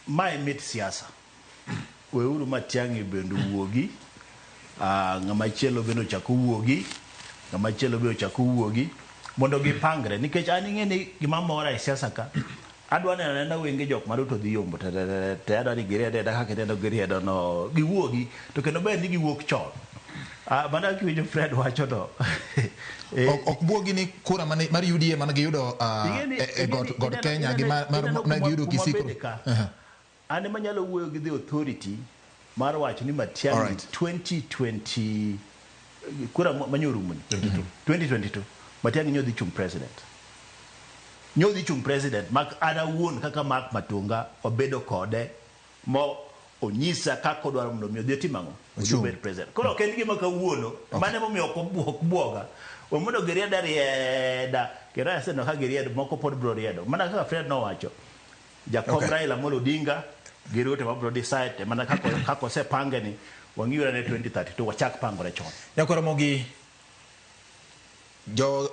Mae mit siasa. Weuru Matiang'i bende owuogi, ah, ng'ama chielo bende ochak owuogi, ng'ama chielo be ochak owuogi mondo gipangre nikech an ing'e ni gima mora e siasa ka adwa neno anena wenge jok ma Ruto dhi yombo te te te te adwa ni giriedo arieda kaka ineno giriedo no giwuogi to kendo ber ni giwuok chon. Ah, mana kiwinjo Fred wacho to eh, Ok ok buogi ni kura mane mar UDA mane giyudo Ing'e ni- e, e ing'e got, ni- got ineno- Kenya gi ineno- mar, mar, ineno mane kuma- giyudo kuma Kisii bede ka. Aha. An ema nyalo wuoyo gi the authority mar wacho ni Matiang'i Alright. 2020 kura manyorumo ni 2022 Matiang'i nyodhi chung president nyodhi chung president mak an awuon kaka Mark Matunga wabedo kode mo onyisa kaka odwaro mondo mi odhi otim ang'o odhi Ochung. obed president koro ok en gima kawuono mano emomiyo ok ok buoga we mondo giried arieda kendo aseneno ka giriedo moko pod biro riedo mana kaka Fred nowacho jakom Okay. Raila Amolo Odinga gi Ruto ema biro decide mana kaka kaka osepange ni wang'iyo ne 2032 wachak pangore chon Nyakwar Ramogi jo